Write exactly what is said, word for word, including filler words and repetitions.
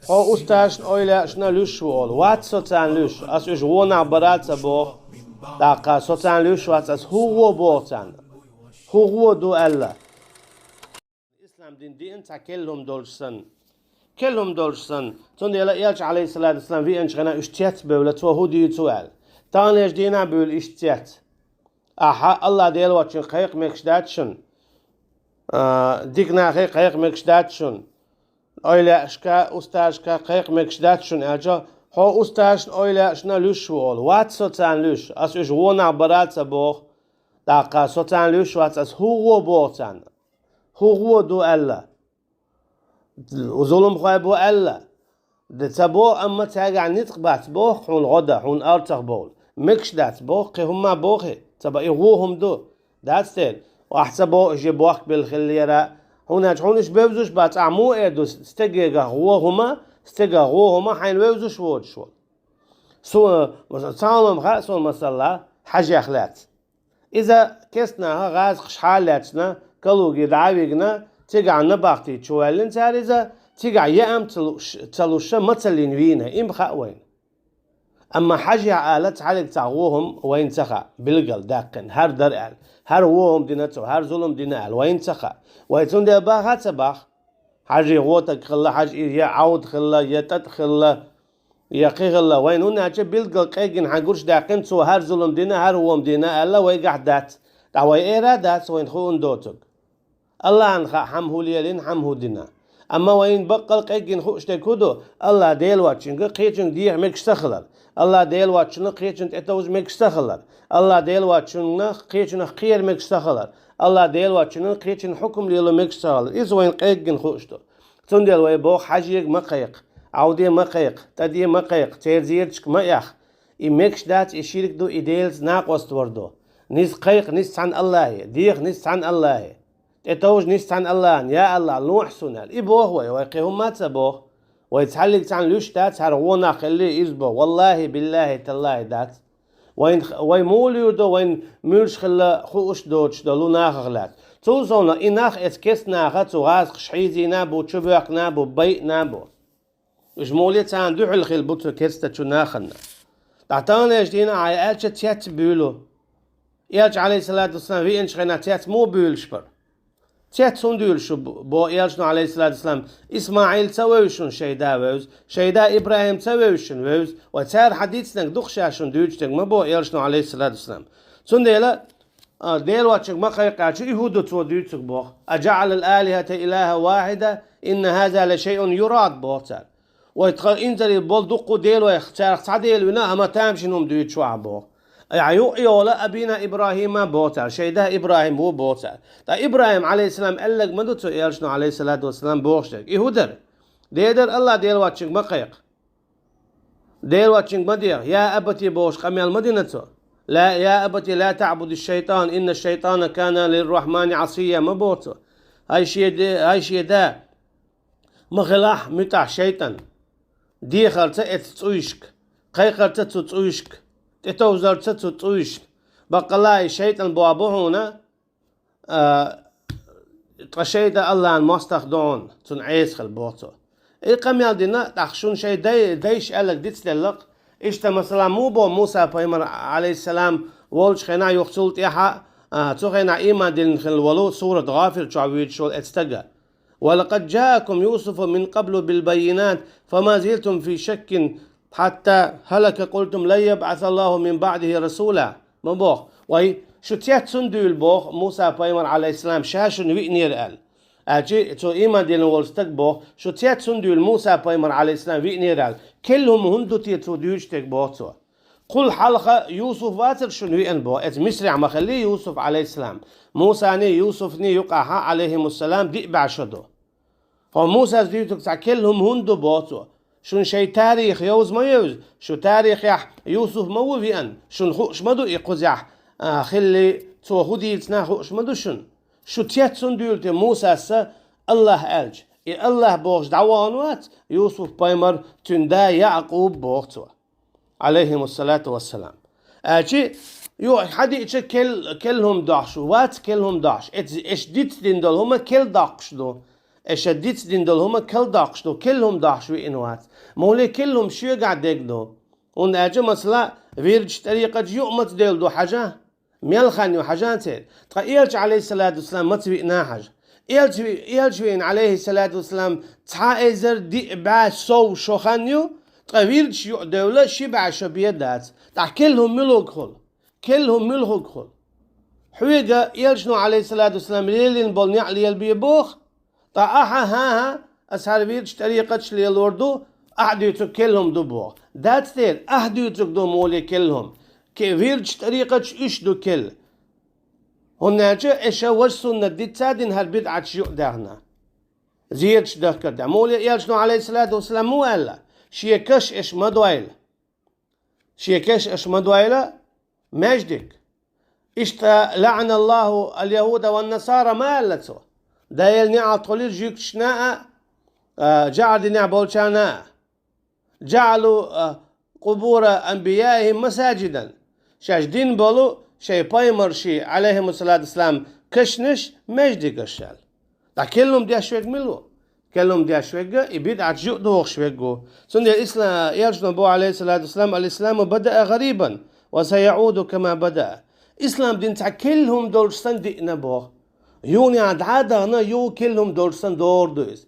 Хьо устазашна, эвлаяашна луьйш ву олу. Вац со царна луьйш, ас уьш вонах бара а ца боху. ТӀаккха со царна луьйш вац, ас хӀун гӀо боху царна? ХӀун гӀо ду аьлла? Ислам дин диъна цхьа керла хӀума долуш санна. Керла хӀума долуш санна. Цундела Элча, алейхиссалату вассалам, веанчу хенахь уьш цецбевлла, цо хӀун дуьйцу аьлла. Таханлерчу дийнахь а буьйлу иштта цец. Ахьа, Аллах Дела воцчуьнга кхайкха мегаш дац шуна. А, дика нахе кхайкха мегаш дац шуна. Эвлаяашка, устазашка кхайкха мегаш дац шуна аьлча, хьо устазашна, эвлаяашна луьйш ву олу. Вац со царна луьйш, ас уьш вонах бара а ца боху. ТӀаккха со царна луьйш вац, ас хӀун гӀо боху царна? ХӀун гӀо ду аьлла? Зуламхой бу аьлла? Де ца боху, амма цаьргахь ницкъ бац боху, хьуна гӀо дан, хьуна арцах бовла. Мегаш дац боху, кхин хӀумма бохий? Ца бан, и гӀо хӀума ду. Дац дела, ахь ца боху, уьш бохкабелла хиллера, хӀунда аьлча хьуна уьш бевзаш бац, ахь муха эр ду, стегегахь гӀо хӀума, стегах гӀо хӀума хьайна вевзаш воцуш волу. Суна, масала, цхьа хӀума хаьа суна, масала, хьаьжех лаьцна. Иза кестнаха гӀазакхаш хьалаьцна, Калуге дӀа а вигна, цигахь набахти чу ваьллина цара иза, цигахь яам ца луш, ца луша, мацаллин вийна, и ма хаьа вайна. Амма хьаьжех ала цхьаьллиг цхьа гӀо хӀума вайна ца хаьа, билггал даьккхина, хӀара дара аьлла, хӀара гӀо хӀума дина цо, хӀара зулам дина аьлла, вайна ца хаьа. Вай цундела баха а ца баха? Хьаьжий гӀо таг хилла, хьаьжий я Ӏовда хилла, я тӀатӀа хилла, я кхин хилла, вайна хӀунда аьлча билггал къеггина хьан гуш даьккхина, цо хӀара зулам дина, хӀара гӀо хӀума дина аьлла, вайгахь дац. ТӀаккха вай эр а дац, вайна хуур доцург. Аллахьна хаьа, хьан хӀун лелийна, хьан хӀун дина. Амма вайна баккъал къеггина хууш дерг хӀун ду, Аллах Дела воцчуьнга кхечуьнга деха мегаш ца хилар. Аллах Дела воцчунна кхечунна тӀетовжа мегаш ца хилар. Аллах Дела воцчунна кхечунах кхера мегаш ца хилар. Аллах Дела воцчунна кхечунна хьукам лело мегаш ца хилар. Иза вайна къеггина хууш ду. Цундела вай боху хьаьжега ма кхайкха, Ӏовде ма кхайкха, тӀаде ма кхайкха, церан зерашка ма эхь. И мегаш дац, и ширк ду, и Делаца накъост вар ду. Низа кхайкха низа цхьана Аллахье, деха низа цхьана Аллахье. ТӀетовжа низа цхьана Аллахьна, я Аллахь, лохьа суна аьлла. И боху вай, вай кхин хӀумма а ца боху. Вай цхьаьллиг цхьаьна луьйш дац, хӀара гӀо нах хилли иза боху. Валлахьи, биллахьи, таллахьи дац. Вайн, вай муха луьйр ду, вайн муьлш хилла хууш доцуш долу нахах лаьцна. Цул совна и нах эца кестнаха цу гӀазакхаш хьийзийна а бу, чубоьхкина а бу, байъина а бу. Уьш муха ле царна дуьхьал хилла бу цу кестачу нахана. ТӀаккха таханлерчу дийнахь а аьлча цец буьйлу. Элча, алейхиссалату вассалам, веанчу хенахь цец муха буьйлуш бара? Цец хӀунда дуьйлуш бу, бо Элчано, алейхиссалату вассалам, ИсмаӀил ца вевза шуна шайн да вевза, шайн да ИбрахӀим ца вевза шуна вевза, вай цара хьан дицнарг ду-кх ша шуна дуьйцуш дерг ма бо Элчано, алейхиссалату вассалам. Цундела, а, Дела воцчуьнга ма кхайкха аьлча, и хӀун ду цо дуьйцург боху. «أجعل الآلهة إلها واحدا إن هذا لشيء يراد», боху цара. Вай тхан инзаре болу дуккха а делой, царах цхьа Дела вина, амма тамашийна хӀума дуьйцуш ву ахь боху. Ахь юкъа йолу абийна ИбрахӀима боху цара, шайн да ИбрахӀим ву боху цара. Ткъа ИбрахӀим, алейхиссалам, аьлларг ма ду цо Элчано, алейхиссалату вассалам, бохуш дерг. И хӀун дара? Дера дара Аллах Дела воцчуьнга ма кхайкха. Дела воцчуьнга ма деха, я абати бохуш къамел ма дина цо. Ла, я абати ла таъбуди шайтан, инна шайтана кана лиррахмани асия ма боху цо. Хьай шен де-, хьай шен да, ма хилахь муьтӀахь шайтӀан. Дехарца эцу цӀуйшка, кхайкхарца цу цӀуйшка, тӀетовжарца цу цӀуйшка. Баккъалла и шайтӀан боху бу хьуна, а, ткъа шайтӀа Аллахьан мостагӀа ду хьуна, цунна Ӏеса хила боху цо. И къамел дина, тӀаккха шуна шайн дай-, дайша аьлларг дицделла-кх. Иштта, масала, муха боху Муса пайхамар, алейхиссалам, волчу хенахь, юха цул тӀаьхьа, а, цу хенахь ийман диллина хилла волу, сурат ГӀафир чохь вуьйцуш волу эцу стага. «ولقد جاءكم يوسف من قبل بالبينات فما زلتم في شك حتى هلك قلتم لن يبعث الله من بعده رسولا». Ма боху, вай, шу цец хӀунда дуьйлу боху Муса пайхамар, алейхиссалам, ша шуна виънера аьлла. Аьлча, цо ийман диллина волу стаг боху, шу цец хӀунда дуьйлу Муса пайхамар, алейхиссалам, виънера аьлла. Керла хӀума хӀунда ду те цо дуьйцуш дерг боху цо. Кхул хьалха Юсуф вацара шуна веана боху, эцу Мисрехь ма хиллий Юсуф, алейхиссалам. Мусани, Юсуфни юкъахьа, алейхимуссалам, диъ бӀе шо ду. Хьо Мусас дуьйцург цхьа керла хӀума хӀунда ду боху цо. Шуна шайн тарих йовза ма йевза, шу тарихехь Юсуф ма ву веана, шуна хууш ма ду и кхузахь, а, хилли, цо хӀун дийцина хууш ма ду шуна. Шу цец хӀунда дуьйлу те Мусас, Аллах аьлча? И Аллах бохуш дӀавахана вац, Юсуф пайхамар, цуьнан да Якъуб боху цо. Алейхимуссалату вассалам. Аьлча, юха хьадиъча кел-, керла хӀума дохьуш ву, вац керла хӀума дохьуш. Эц-, эш дицдина долу хӀума керла доккхуш ду. Эша дицдина долу хӀума калдоккхуш ду, кел хӀума дохьуш виъна вац. Мовле кел хӀума шуьгахь дегна ду. ХӀунда аьлча, масала, вирдаш тӀарикъаташ юкъа маца девлла ду хьажа? Мел хан ю хьажа церан? Ткъа Элча, Ӏалайхиссалату вассалам, маца виъна хьажа? Элча ви-, Элча вийна, Ӏалайхиссалату вассалам, цхьа эзар диъ бӀе сов шо хан ю, ткъа вирдаш юкъа девлла ши бӀе шо бен дац. ТӀаккха кел хӀума муьлхарг хуьлу? Кел хӀума муьлхарг хуьлу? Хьоьга Элчано, Ӏалайхиссалату вассалам, лелийна болу некъ лелабе боху, ткъа ахьа, хӀан-хӀа, аса хӀара вирдаш тӀарикъаташ лелор ду, ахьа дуьйцург кел хӀума ду боху. Дац дера, ахьа дуьйцург ду мовле кел хӀума. Ке-, вирдаш тӀарикъаташ уьш ду кел. ХӀунда аьлча эша важа суннат дицца дина хӀара бидӀаташ юкъа даьхна. Зераш дахкар да. Мовле Элчано, Ӏалайхиссалату вассалам, ма аьлла: «Шен каш аша ма дойла. Шен каш аша ма дойла маьждиг». Иштта: «ЛаӀаналлаху аль-яхӀуда ван-насара», ма аьлла цо. Дала неӀалт хуьлийла жуьгташна а, а, жӀар динехь болчарна а. «ЖаӀалу, а, къубура анбияихим масаджидан». Шаьш дина болу шайн пайхамаршийн, Ӏалайхимуссалату вассалам, кашнаш маьждигаш аьлла. Ткъа кел хӀума деш верг мила ву? Кел хӀума деш верг и бидӀаташ юкъа дохуш верг ву. Цундела исла-, Элчано боху, Ӏалайхиссалату вассалам: «Аль-исламу бадаа гӀарибан ва саяӀуду кама бадаа». Ислам дин цхьа кел хӀума долуш санна диъна боху. Юха дӀа а дахана, юха кел хӀума долуш санна догӀур ду иза.